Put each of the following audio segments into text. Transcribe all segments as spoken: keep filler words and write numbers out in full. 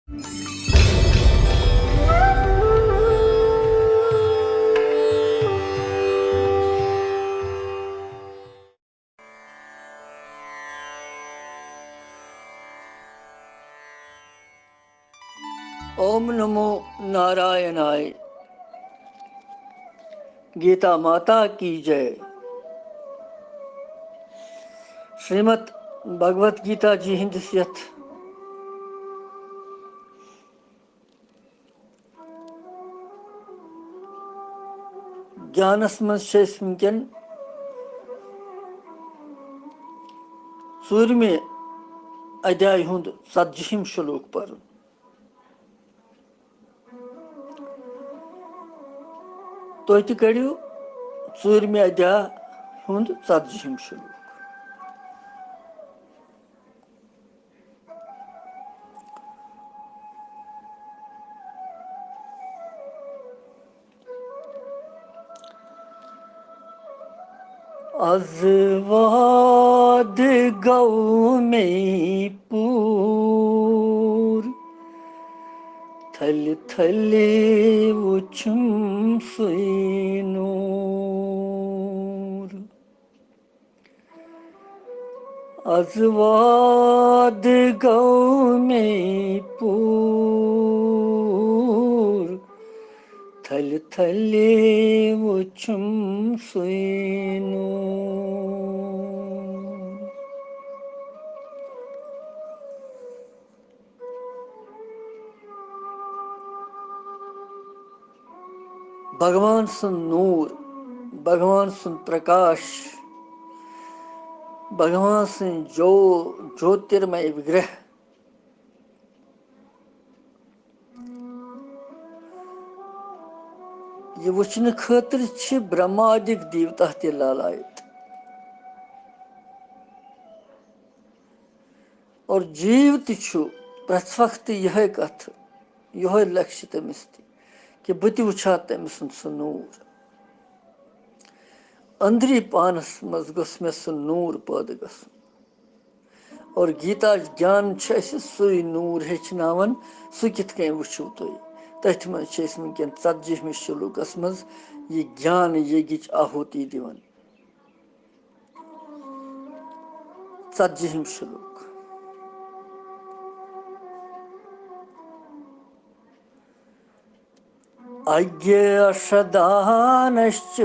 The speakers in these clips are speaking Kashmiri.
اوم نمو نارائنائے۔ گیتا ماتا کی جے۔ شریمد بھگوت گیتا جی ہٕنٛدِس یتھ گیانس منٛز چھِ أسۍ وٕنکیٚن ژوٗرمہِ ادھیایہِ ہُنٛد ژتجِہِم شلوک پرُن۔ تُہۍ تہِ کٔرِو ژوٗرمہِ ادھیا ہُنٛد ژتجِہِم شلوک۔ از واد گو مے پور، تھل تھل وچھم سوی نور۔ از واد گو مے پور، تھل تھل وچھم سوی نور۔ بھگوان سُنٛد نوٗر، بھگوان سُنٛد پرکاش، بھگوان سٕنٛز جو جوترمے وگرہ، یہِ وٕچھنہٕ خٲطرٕ چھِ برہمادِک دیوتا تہِ لالایت۔ اور جیٖو تہِ چھُ پرٛٮ۪تھ وقتہٕ یِہوٚے کتھ، یِہوٚے لکشہِ تٔمِس تہِ، کہِ بہٕ تہِ وٕچھِ ہا تٔمۍ سُنٛد سُہ نوٗر۔ أنٛدری پانس منٛز گوٚژھ مےٚ سُہ نوٗر پٲدٕ گژھُن۔ اور گیتا گیان چھُ اَسہِ سُے نوٗر ہیٚچھناوان، سُہ کِتھ کٔنۍ وٕچھِو تُہۍ؟ تٔتھۍ منٛز چھِ أسۍ وٕنکیٚن ژتجِہمِس شلوکس منٛز یہِ گیان یگٕچ آہوتی دِوان۔ ژتجِہِم شلوک۔ اگیہ اشردھانشچ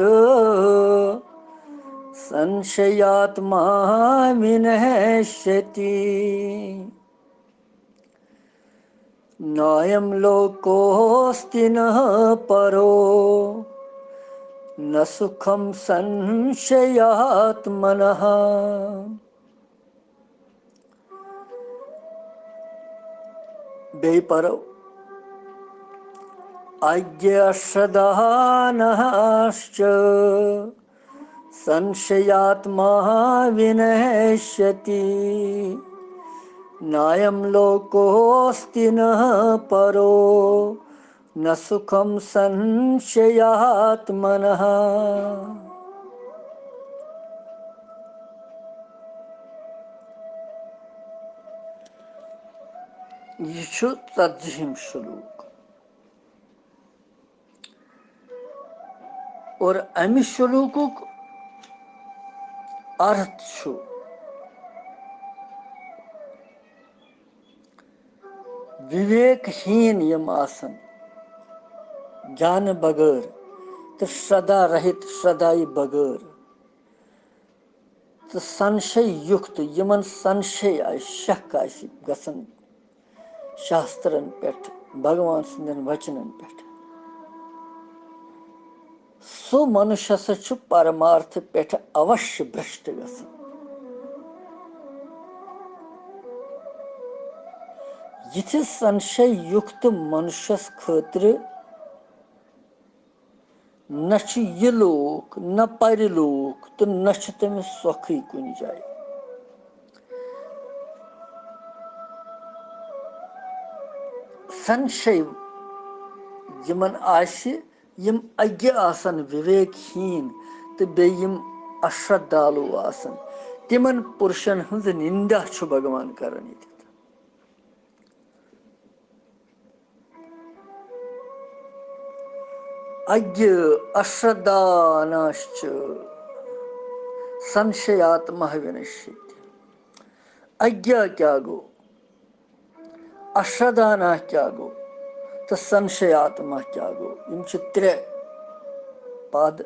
سنشیاتما ونشتی۔ نایم لوکوستی نہ پرو نہ سکھم سنشیاتمنہ۔ بیٚیہِ پرو۔ اگیہ اشردھانشچ سنشیاتما ونشتی۔ نایم لوکوستی نہ پرو نہ سکھم سنشیاتمنہ۔ یہِ چھُ ژتجِہِم شلوک۔ اور امہِ شلوکُک ارتھ چھُ، وِویک ہیٖن یِم آسن، گیانہٕ بغٲر تہٕ شردا رہِت، شردایہِ بغٲر تہٕ سنشے یُکت، یِمن سنشے آسہِ، شک آسہِ گژھان شاسترن پٮ۪ٹھ، بھگوان سٕنٛدٮ۪ن وچنن پٮ۪ٹھ۔ سُہ منُش ہسا چھُ پرمارتھ پٮ۪ٹھ اوش برشٹ گژھان۔ یِتھِس سنشے یُکت منُشس خٲطرٕ نہ چھُ یہِ لوک، نہ پرِ لوک تہٕ نہ چھُ تٔمِس سۄکھٕے کُنہِ جایہِ۔ سنشے یِمن آسہِ، یِم اگہِ آسن وِویک ہیٖن تہٕ بیٚیہِ یِم اشردالو آسن، تِمن پُرشن ہٕنٛز نِندا چھُ بھگوان کران ییٚتٮ۪تھ۔ اگیہ اشردھاناشچ سنشیاتمہ ونشیتی۔ اگیہ کیٛاہ گوٚو؟ اشردھانا کیٛاہ گوٚو؟ تہٕ سنشیاتمہ کیٛاہ گوٚو؟ یِم چھِ ترٛےٚ پد۔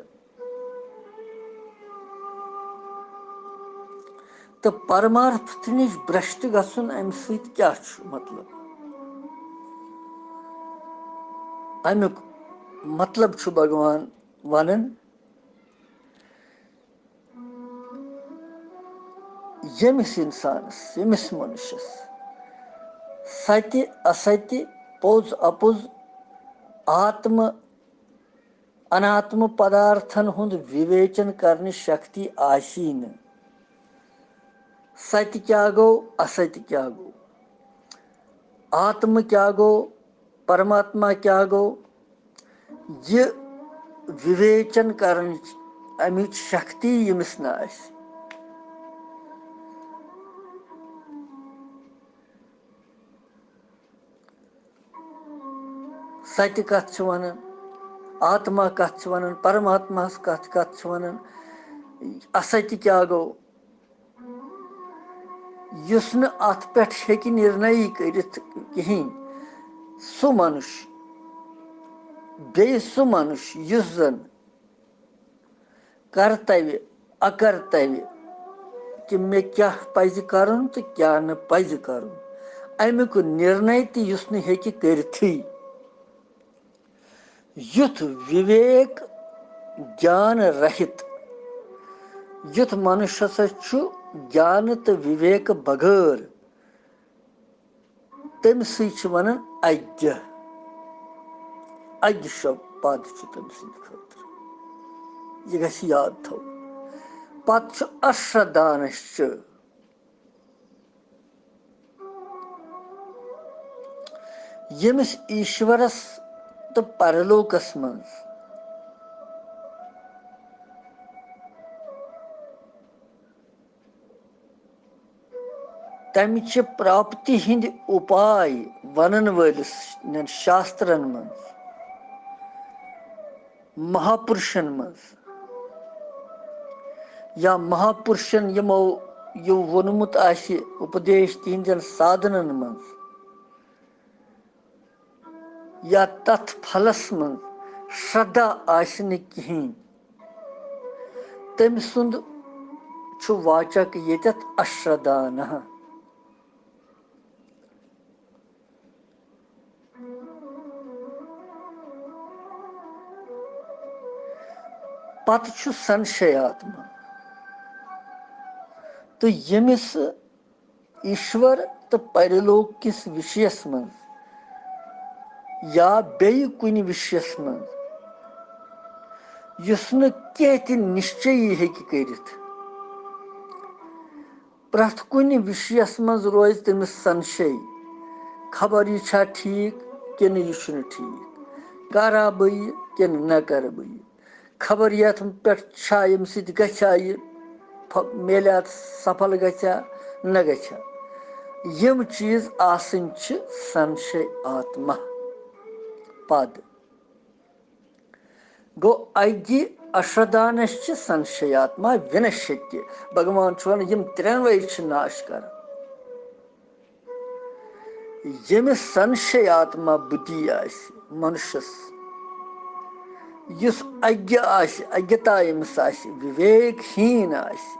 تہٕ پرمارتھ نِش برٛشتہٕ گژھُن، اَمہِ سۭتۍ کیٛاہ چھُ مطلب؟ اَمیُک مطلب چھُ بھگوان وَنان، ییٚمِس اِنسانَس، ییٚمِس مَنُشَس سَتہِ اَسَتہِ، پوٚز اَپُز، آتمہٕ اناتمہٕ پدارتھن ہُنٛد وِویچن کرنٕچ شکتی آسی نہٕ۔ ستہِ کیٛاہ گوٚو، اسَتہِ کیٛاہ گوٚو، آتمہٕ کیٛاہ گوٚو، پرماتما کیٛاہ گوٚو، یہِ وِویچن کرنٕچ امِچ شکتی ییٚمِس نہٕ آسہِ۔ ستہِ کتھ چھِ ونان، آتما کتھ چھِ ونان، پرماتماہس کتھ کتھ چھِ ونان، اسَتہِ کیٛاہ گوٚو؟ یُس نہٕ اتھ پٮ۪ٹھ ہیٚکہِ نِرنَیی کٔرِتھ کِہیٖنۍ، سُہ منُش، بیٚیہِ سُہ منُش یُس زن کرتویہ، اکرتویہ، کہِ مےٚ کیٛاہ پزِ کرُن تہٕ کیٛاہ نہٕ پزِ کرُن، امیُک نِرنے تہِ یُس نہٕ ہیٚکہِ کٔرِتھٕے۔ یُتھ وِویک گیان رہِت، یُتھ منُشس چھُ گیان تہٕ وِویک بغٲر، تٔمۍ سٕے چھِ وَنان اَگہِ۔ اَگہِ شب پد چھُ تٔمۍ سٕنٛدِ خٲطرٕ۔ یہِ گژھِ یاد تھاوُن۔ پتہٕ چھُ اشردھانشچ۔ ییٚمِس ایشورس تہٕ پرلوکس منٛز تمہِ چہِ پراپتی ہٕنٛدۍ اُپاے ونن وٲلِس نٮ۪ن شاسترن منٛز، مہاپُرشن منٛز، یا مہاپُرشن یِمو یہِ ووٚنمُت آسہِ اُپدیش تِہنٛدٮ۪ن سادھنن منٛز، یا تتھ پھلس منٛز شردا آسہِ نہٕ کِہیٖنۍ، تٔمۍ سُنٛد چھُ واچک ییٚتٮ۪تھ اشردھانہ۔ پتہٕ چھُ سنشیاتما، تہٕ ییٚمِس ایشور تہٕ پرلوک کِس وِشیَس منٛز یا بیٚیہِ کُنہِ وِشیَس منٛز، یُس نہٕ کینٛہہ تہِ نِشچَیی ہیٚکہِ کٔرِتھ، پرٛٮ۪تھ کُنہِ وِشیَس منٛز روزِ تٔمِس سنشے، خبر یہِ چھا ٹھیٖک کِنہٕ یہِ چھُنہٕ ٹھیٖک، کرا بہٕ یہِ کِنہٕ نہ کرٕ بہٕ یہِ۔ خبر یتھ پٮ۪ٹھ چھا، ییٚمہِ سۭتۍ گژھِ ہا یہِ، پھ-، میلہِ اتھ سفل گژھِ ہا، نہ گژھِ ہا۔ یِم چیٖز آسٕنۍ چھِ سنشے آتما۔ پد گوٚو اَگہِ اشردھانشچ سنشیاتما ونشتی۔ بھگوان چھُ ونان، یِم ترٛٮ۪نوَے چھِ ناش کران۔ ییٚمِس سنشیاتما بُدھی آسہِ، منُشس، یُس اگیہ آسہِ، اگیتا ییٚمِس آسہِ، وِویک ہیٖن آسہِ،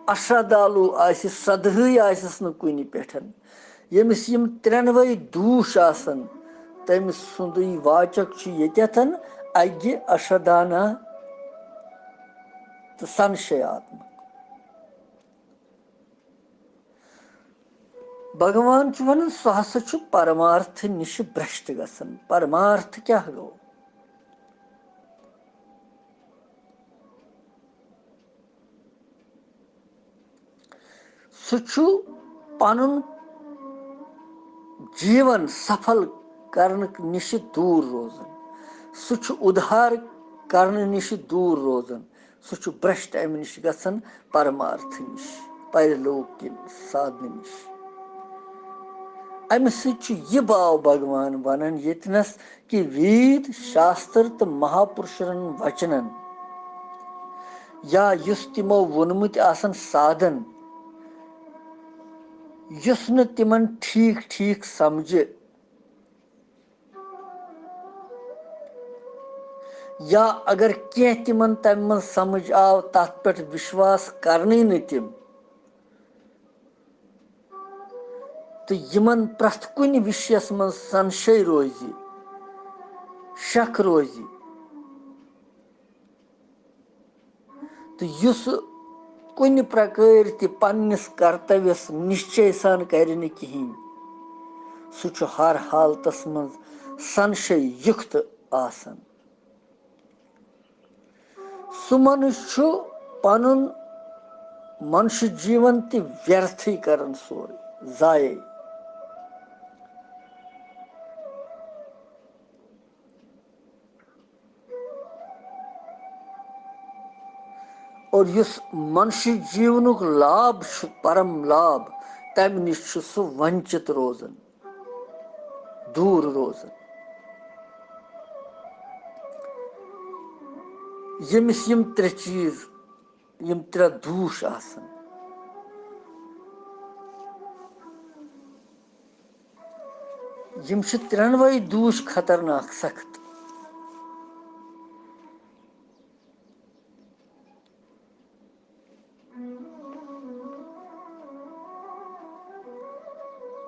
اشردھالو آسہِ، سدہٕے آسٮ۪س نہٕ کُنہِ پٮ۪ٹھ، ییٚمِس یِم ترٛٮ۪نوَے دوٗش آسن، تٔمۍ سُنٛدُے واچک چھُ ییٚتٮ۪تھ اگہِ، اشردھانا تہٕ سنشیاتما۔ بھگوان چھُ ونان، سُہ ہسا چھُ پرمارتھ نِش برٛشت گژھان۔ پرمارتھ کیٛاہ گوٚو؟ سُہ چھُ پنُن جیٖون سفل کرنہٕ نِش دوٗر روزان۔ سُہ چھُ اُدھار کرنہٕ نِش دوٗر روزان۔ سُہ چھُ برٛشٹ اَمہِ نِش گژھان، پرمارتھ نِش، پرلوک کِنۍ سادنہٕ نِش۔ امہِ سۭتۍ چھُ یہِ باو بھگوان ونان ییٚتنس کہِ وید، شاستر تہٕ مہاپُرشرن وچنن، یا یُس تِمو ووٚنمُت آسن سادن، یُس نہٕ تِمن ٹھیک ٹھیک سمجھِ، یا اگر کینٛہہ تِمن تمہِ منٛز سمجھ آو، تتھ پٮ۪ٹھ وشواس کرنٕے نہٕ تِم، تہٕ یِمن پرٛٮ۪تھ کُنہِ وِشیَس منٛز سنشے روزِ، شک روزِ، تہٕ یُس کُنہِ پرکٲرۍ تہِ پننِس کرتویس نِشچے سان کرِ نہٕ کِہیٖنۍ، سُہ چھُ ہر حالتس منٛز سنشے یُکت آسان۔ سُہ منُش چھُ پنُن منشہٕ جیٖون تہِ ویرتھٕے کران سورُے، ضایعے۔ اور یُس منشہٕ جیٖونُک لابھ چھُ، پرم لابھ، تمہِ نِش چھُ سُہ ونچِت روزان، دوٗر روزان۔ ییٚمِس یِم ترٛےٚ چیٖز، یِم ترٛےٚ دوٗش آسان، یِم چھِ ترٛٮ۪نوَے دوٗش خطرناک سخت۔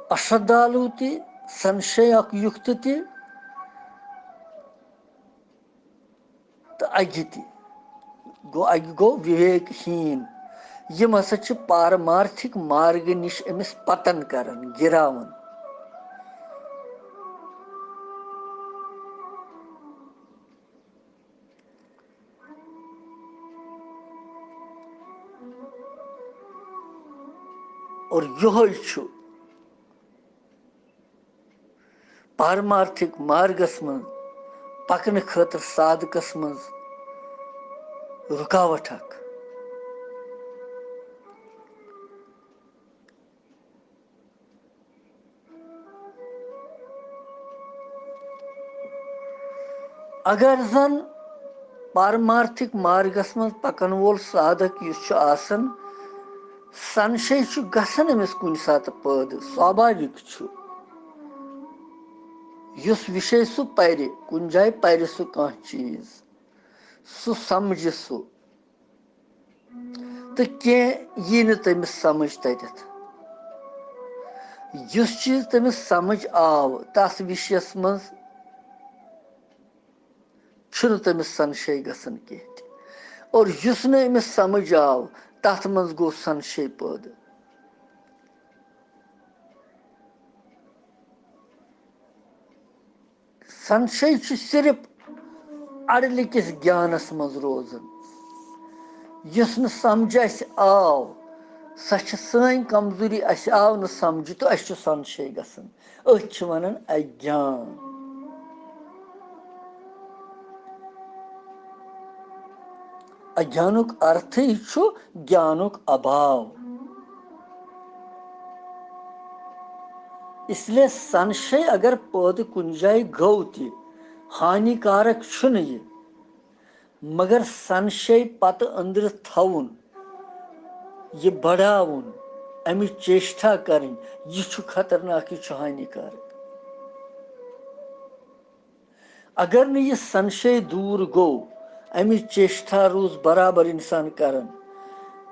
اشردالو تہِ، سنشے اکھ یُکت تہِ، تہٕ اگہِ تہِ۔ گوٚو، اگہِ گوٚو وِویک ہیٖن۔ یِم ہسا چھِ پارمارتھک مارگہٕ نِش أمِس پتن کران، گِراوان۔ اور یِہوٚے چھُ پارمارتھک مارگس منٛز پکنہٕ خٲطرٕ سادکس منٛز رُکاوٹ اکھ۔ اگر زن پارمارتھک مارگس منٛز پکن وول سادک یُس چھُ آسان، سنشے چھُ گژھان أمِس کُنہِ ساتہٕ پٲدٕ، سوابھاوِک چھُ۔ یُس وِشے سُہ پرِ، کُنہِ جایہِ پرِ سُہ کانٛہہ چیٖز، سُہ سمجھِ سُہ، تہٕ کینٛہہ یی نہٕ تٔمِس سمجھ تتٮ۪تھ۔ یُس چیٖز تٔمِس سمجھ آو، تس وِشیس منٛز چھُنہٕ تٔمِس سنشے گژھان کینٛہہ تہِ۔ اور یُس نہٕ أمِس سمجھ آو، تتھ منٛز گوٚو سنشے پٲدٕ۔ سنشے چھُ صرف اڑلہِ کِس گیانس منٛز روزان۔ یُس نہٕ سمجھ اسہِ آو، سۄ چھِ سٲنۍ کمزوری، اسہِ آو نہٕ سمجھ تہٕ اسہِ چھُ سنشے گژھان۔ أتھۍ چھِ ونان اگیان۔ اگیانُک ارتھٕے چھُ گیانُک ابھاو۔ اس لیے سنشے اگر پٲدٕ کُنہِ جایہِ گوٚو تہِ، ہانی کارک چھُنہٕ یہِ، مگر سنشے پتہٕ أنٛدرٕ تھاوُن، یہِ بڑاوُن، امِچ چیشٹھا کرٕنۍ، یہِ چھُ خطرناک، یہِ چھُ ہانی کارک۔ اگر نہٕ یہِ سنشے دوٗر گوٚو، امِچ چیشٹھا روٗز برابر انسان کران،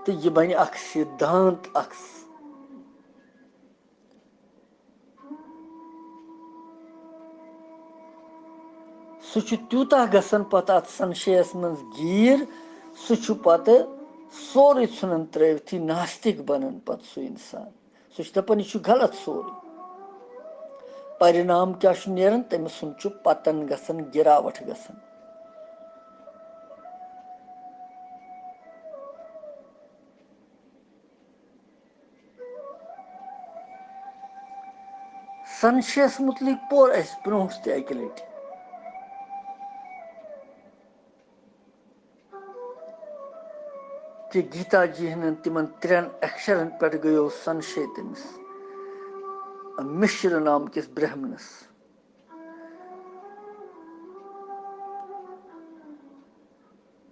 تہٕ یہِ بنہِ اکھ سدھانت اکھ۔ سُہ چھُ تیوٗتاہ گژھان پتہٕ اتھ سنشیس منٛز گیٖر، سُہ چھُ پتہٕ سورُے ژھُنان ترٲوتھٕے، ناستِک بنان پتہٕ سُہ انسان۔ سُہ چھُ دَپان، یہِ چھُ غلط سورُے۔ پرِنام کیٛاہ چھُ نیران؟ تٔمۍ سُنٛد چھُ پتن گژھان، گِراوَٹھ گژھان۔ سنشیس مُتعلِق پوٚر اَسہِ برٛونٛہہ تہِ اَکہِ لَٹہِ۔ کہِ گیتا جی ہٕنٛدٮ۪ن تِمن ترٛٮ۪ن اکشرن پٮ۪ٹھ گٔیو سنشے تٔمِس۔ مِشرٕ ناوٕ کِس برہمنس۔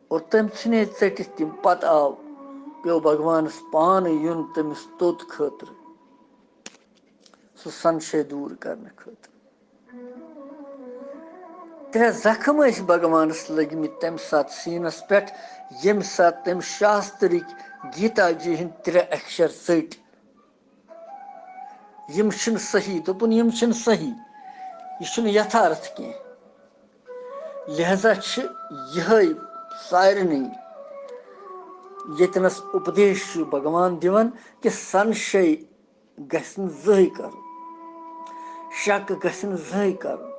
اور تٔمۍ ژھٕنے ژٔٹِتھ تِم۔ پتہٕ آو، پیوٚو بھگوانس پانہٕ یُن تٔمِس توٚت خٲطرٕ، سُہ سنشے دوٗر کرنہٕ خٲطرٕ۔ ترٛےٚ زخم ٲسۍ بھگوانس لٔگمٕتۍ تمہِ ساتہٕ سیٖنس پٮ۪ٹھ، ییٚمہِ ساتہٕ تٔمۍ شاسترٕکۍ گیتا جی ہٕنٛدۍ ترٛےٚ اکشر ژٔٹۍ۔ یِم چھِنہٕ صحیح۔ دوٚپُن، یِم چھِنہٕ صحیح، یہِ چھُنہٕ یتھارتھ کینٛہہ۔ لہذا چھِ یِہے سارنٕے ییٚتنس اُپدیش چھُ بھگوان دِوان کہِ سنشے گژھِ نہٕ زٕہٕے کرُن، شک گژھِ نہٕ زٕہٕے کرُن،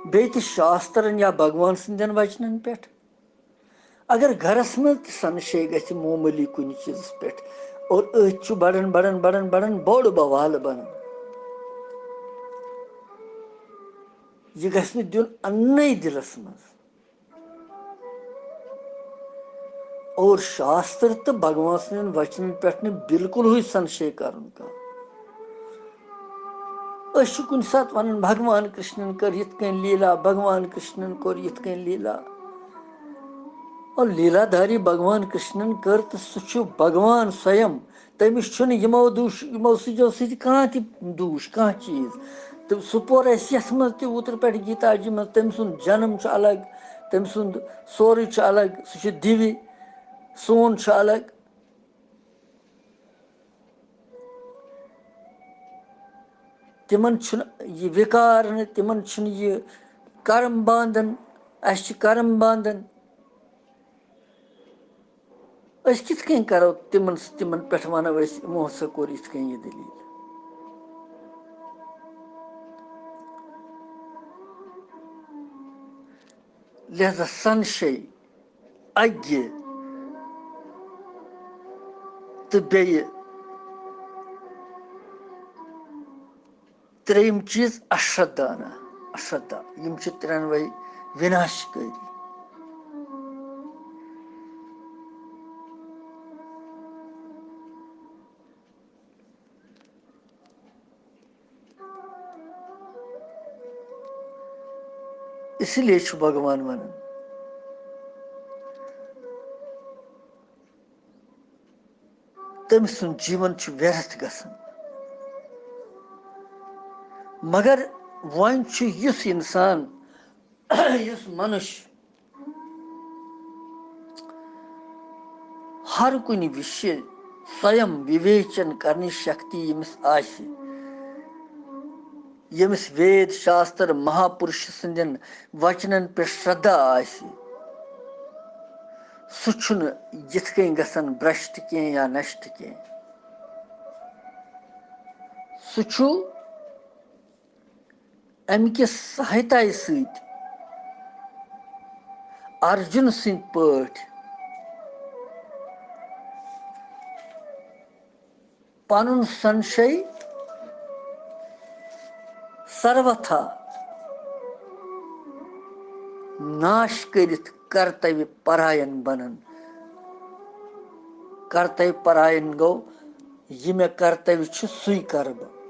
بیٚیہِ تہِ شاسترن یا بھگوان سٕنٛدٮ۪ن وچنن پٮ۪ٹھ۔ اگر گرس منٛز تہِ سنشے گژھِ معموٗلی کُنہِ چیٖزس پٮ۪ٹھ، اور أتھۍ چھُ بڑان، بڑان، بڑان، بڑان، بوٚڑ بوالہٕ بنان۔ یہِ گژھِ نہٕ دیُن اننَے دِلس منٛز۔ اور شاستر تہٕ بھگوان سٕنٛدٮ۪ن وچنن پٮ۪ٹھ نہٕ بالکل ہٕے سنشے کرُن کانٛہہ۔ أسۍ چھِ کُنہِ ساتہٕ ونان، بھگوان کرشنن کٔر یِتھ کٔنۍ لیٖلا، بھگوان کرشنن کوٚر یِتھ کٔنۍ لیٖلا۔ اور لیٖلا دھاری بھگوان کرشنن کٔر، تہٕ سُہ چھُ بھگوان سویم۔ تٔمِس چھُنہٕ یِمو دوٗش، یِمو سٕنٛدیو سۭتۍ کانٛہہ تہِ دوٗش، کانٛہہ چیٖز۔ تہٕ سُہ پوٚر اَسہِ یَتھ منٛز تہِ اوترٕ پٮ۪ٹھ گیٖتا جی منٛز، تٔمۍ سُنٛد جنم چھُ الگ، تٔمۍ سُنٛد سورُے چھُ الگ، سُہ چھُ دِوِ، سون چھُ الگ۔ تِمن چھُنہٕ یہِ وِکار نہٕ، تِمن چھُنہٕ یہِ کرم باندھن، اَسہِ چھِ کرم باندھن۔ أسۍ کِتھ کٔنۍ کرو تِمن، تِمن پٮ۪ٹھ ونو أسۍ، یِمو ہسا کوٚر یِتھ کٔنۍ یہِ دٔلیٖل؟ لہذا سنشے، اگہِ تہٕ بیٚیہِ ترٛیٚیِم چیٖز اشردا، نا، اشردا، یِم چھِ ترٛٮ۪نوَے وِناشکٲری۔ اسی لیے چھُ بھگوان ونان، تٔمۍ سُنٛد جیٖون چھُ ویرتھ گژھان۔ مگر وۄنۍ چھُ یُس اِنسان، یُس منُش ہر کُنہِ وِشہِ سویم وِویچن کرنٕچ شکتی ییٚمِس آسہِ، ییٚمِس وید شاستر مہاپُرش سٕنٛدٮ۪ن وچنن پٮ۪ٹھ شردا آسہِ، سُہ چھُنہٕ یِتھ کٔنۍ گژھان برشت کینٛہہ یا نشت کینٛہہ۔ سُہ چھُ امہِ کِس سہایتایہِ سۭتۍ ارجُن سٕنٛدۍ پٲٹھۍ پنُن سنشے سروتھا ناش کٔرِتھ کرتویہ پراین بنان۔ کرتویہ پراین گوٚو، یہِ مےٚ کرتویہ چھُ، سُے کرٕ بہٕ۔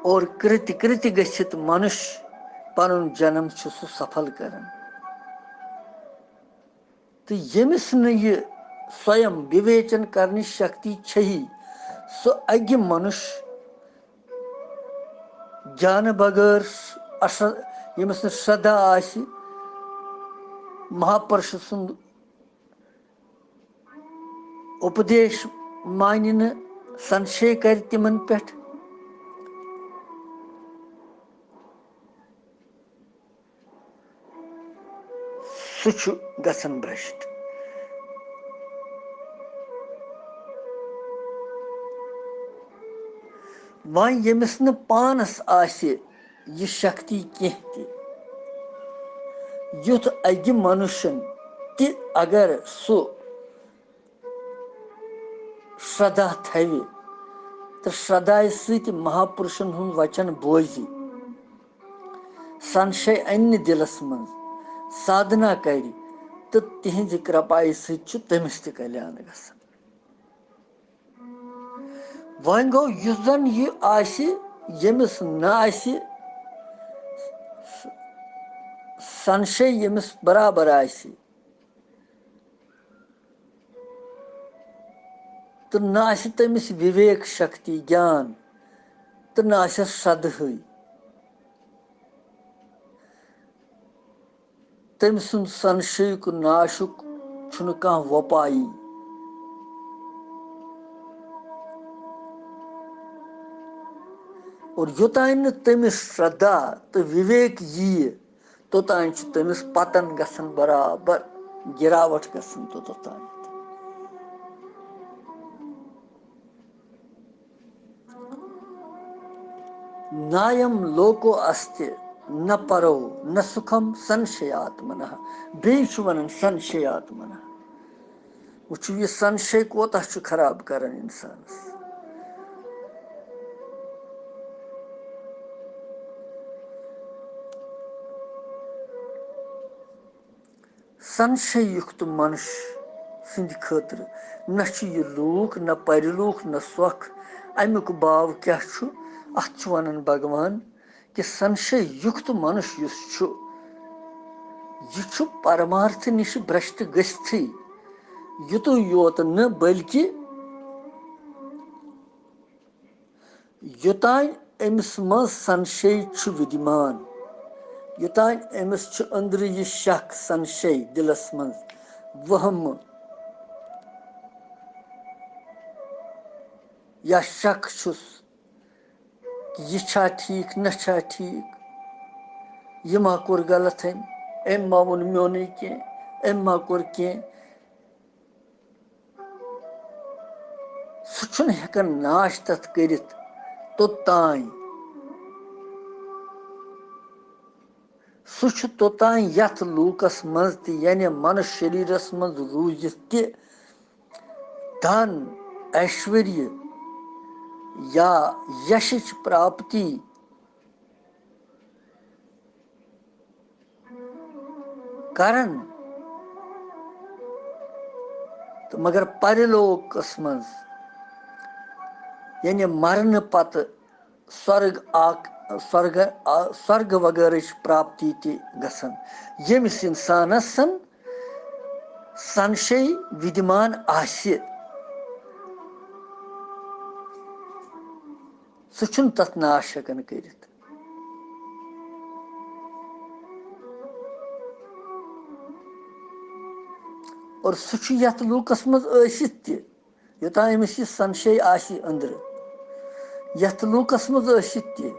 اور کرتہِ کرتہِ گٔژھِتھ منُش پنُن جنم چھُ سُہ سفل کران۔ تہٕ ییٚمِس نہٕ یہِ سویم وِویچن کرنٕچ شکتی چھیی، سُہ اگہِ منُش گیانہٕ بغٲر، اش-، ییٚمِس نہٕ شردا آسہِ، مہاپُرشہٕ سُنٛد اُپدیش مانہِ نہٕ، سنشے کرِ تِمن پٮ۪ٹھ، سُہ چھُ گژھان برشت۔ وۄنۍ ییٚمِس نہٕ پانس آسہِ یہِ شکتی کینٛہہ تہِ، یُتھ اگہِ منُشن تہِ اگر سُہ شردا تھاوِ تہٕ شردایہِ سۭتۍ مہاپُرشن ہُنٛد وچن بوزِ، سنشے اننہِ دِلس منٛز سادھنا کرِ، تہٕ تِہنٛزِ کرپایہِ سۭتۍ چھُ تٔمِس تہِ کلیان گژھان۔ وۄنۍ گوٚو، یُس زن یہِ آسہِ، ییٚمِس نہٕ آسہِ سنشے، ییٚمِس برابر آسہِ، تہٕ نہ آسہِ تٔمِس وِویک شکتی، گیان، تہٕ نہ آسٮ۪س شرٛدھٕے۔ تٔمۍ سُنٛد سنشیُک ناشُک چھُنہٕ کانٛہہ وۄپایی۔ اور یوٚتانۍ نہٕ تٔمِس شرٛدھا تہٕ وِویک یِیہِ، توٚتانۍ چھُ تٔمِس پتن گژھان برابر، گراوٹ گژھان توٚتتھ تام۔ نایم لوکو استی نہ پرو نہ سکھم سنشیاتمنہ۔ بیٚیہِ چھُ ونان سنشیاتمنہ۔ وٕچھِو، یہِ سنشے کوتاہ چھُ خراب کران انسانس۔ سنشے یُکت منُش سٕنٛدِ خٲطرٕ نہ چھُ یہِ لوٗک، نہ پرِلوٗک، نہ سۄکھ۔ اَمیُک باو کیٛاہ چھُ؟ اَتھ چھُ وَنان بھگوان کہِ سنشے یُکت منُش یُس چھُ، یہِ چھُ پرمارتھ نِش برٛشت گٔژھتھٕے یُتُے یوت نہٕ، بلکہِ یوٚتانۍ أمِس منٛز سنشے چھُ وِدیمان، یوٚتانۍ أمِس چھُ أنٛدرٕ یہِ شک، سنشے، دِلس منٛز وہمہٕ یا شک چھُس، یہِ چھا ٹھیٖک، نہ چھا ٹھیٖک، یہِ ما کوٚر غلط أمۍ، أمۍ ما ووٚن میونُے کینٛہہ، أمۍ ما کوٚر کینٛہہ۔ سُہ چھُنہٕ ہٮ۪کان ناش تَتھ کٔرِتھ توٚتام۔ سُہ چھُ توٚتام یَتھ لوٗکَس منٛز تہِ، یعنی منُش شریٖرَس منٛز روٗزِتھ تہِ، دھن، ایشوریا یا یشٕچ پراپتی کران، تہٕ مگر پرلوکس منٛز، یعنی مرنہٕ پتہٕ سۄرگ اکھ، سۄرگ، آ، سۄرگ وغٲرٕچ پراپتی تہِ گژھان، ییٚمِس انسانس سنشے ودیمان آسہِ، سُہ چھُنہٕ تتھ ناش ہٮ۪کان کٔرِتھ۔ اور سُہ چھُ یتھ لوٗکس منٛز ٲسِتھ تہِ، یوٚتام أمِس یہِ سنشے آسہِ أنٛدرٕ، یتھ لوٗکس منٛز ٲسِتھ تہِ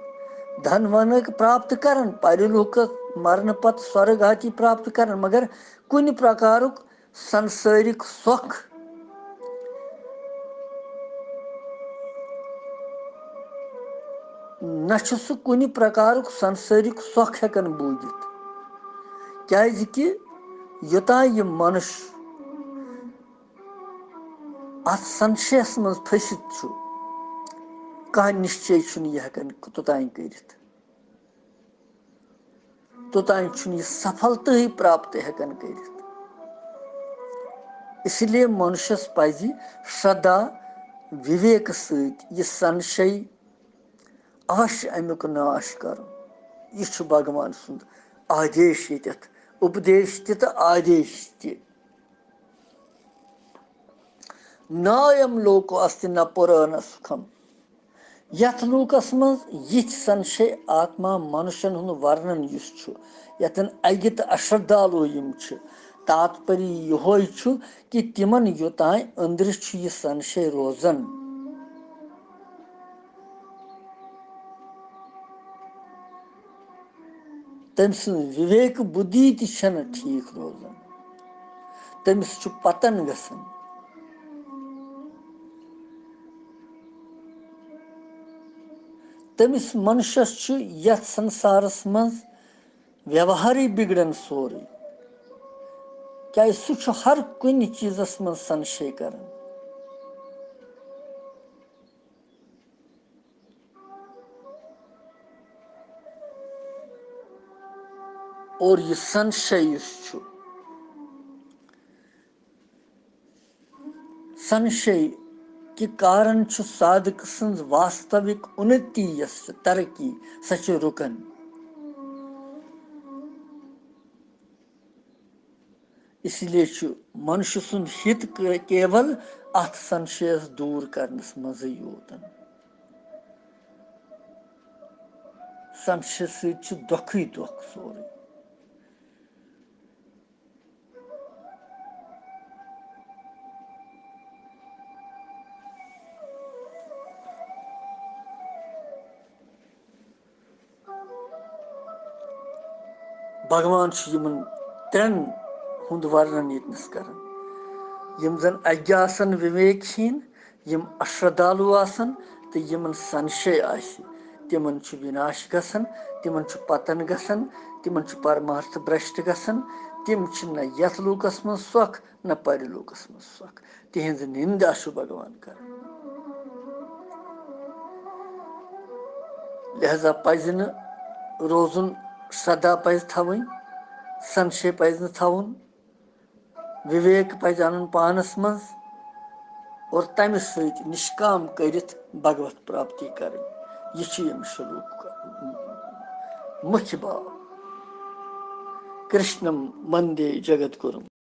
دھن ونک پراپت کران، پرِ لوٗکس مرنہٕ پتہٕ سۄرگ آتی پراپت کران، مگر کُنہِ پرکارُک سنسٲرِک سۄکھ۔ نہ چھُ سُہ کُنہِ پرکارُک سنسٲرِک سۄکھ ہٮ۪کان بوٗزِتھ، کیازِ کہِ یوٚتام یہِ منُش اتھ سنشیس منٛز پھٔسِتھ چھُ، کانٛہہ نِشچے چھُنہٕ یہِ ہٮ۪کان توٚتام کٔرِتھ۔ توٚتام چھُنہٕ یہِ سفلتہٕے پراپت ہٮ۪کان کٔرِتھ۔ اسی لیے منشس پزِ شردا وِویکہٕ سۭتۍ یہِ سنشے اوش امیُک ناش کرُن۔ یہِ چھُ بھگوان سُنٛد آدیش ییٚتٮ۪تھ، اُپدیش تہِ تہٕ آدیش تہِ۔ نایم لوکو استی نہ پُرو نہ سُکھم۔ یتھ لوکس منٛز یِتھۍ سنشے آتما منشن ہُنٛد ورنن یُس چھُ، یتن اگہِ تہٕ اشردالو یِم چھِ، تاتپری یِہوے چھُ کہِ تِمن یوٚتام أنٛدرٕ چھُ یہِ سنشے روزان، تٔمۍ سٕنٛز وِویک بُدھی تہِ چھَنہٕ ٹھیٖک روزان، تٔمِس چھُ پتن گژھان۔ تٔمِس منشس چھُ یتھ سنسارس منٛز ویوہارٕے بگڑان سورُے، کیازِ سُہ چھُ ہر کُنہِ چیٖزس منٛز سنشے کران۔ اور یہِ سنشے یُس چھُ، سنشے کہِ کارن چھُ صادق سٕنٛز واستوِک اُنتی، یۄس چھِ ترقی، سۄ چھِ رُکن۔ اس لیے چھُ منشہٕ سُنٛد ہِت ک-، کیول اتھ سنشیس دوٗر کرنس منٛزٕے یوتن۔ سنشہٕ سۭتۍ چھُ دۄکھٕے دۄکھ سورُے۔ بھگوان چھُ یِمن ترٛٮ۪ن ہُنٛد ورنن ییٚتنس کران، یِم زن اجاس آسن، وِویک ہیٖن، یِم اشردالو آسن تہٕ یِمن سنشے آسہِ، تِمن چھُ وِناش گژھان، تِمن چھُ پتن گژھان، تِمن چھُ پرمارتھ برشٹ گژھان۔ تِم چھِ نہ یتھ لوکس منٛز سۄکھ، نہ پرلوکس منٛز سۄکھ۔ تِہنٛز نندا چھُ بھگوان کران۔ لہذا پزِ نہٕ روزُن، شردا پزِ تھاوٕنۍ، سنشے پزِ نہٕ تھاوُن، وِویک پزِ انُن پانس منٛز اور تمہِ سۭتۍ نشکام کٔرِتھ بھگوت پراپتی کرٕنۍ۔ یہِ چھُ ییٚمہِ شلوک مُکھِ باو۔ کرشنم وندے جگت گُروم۔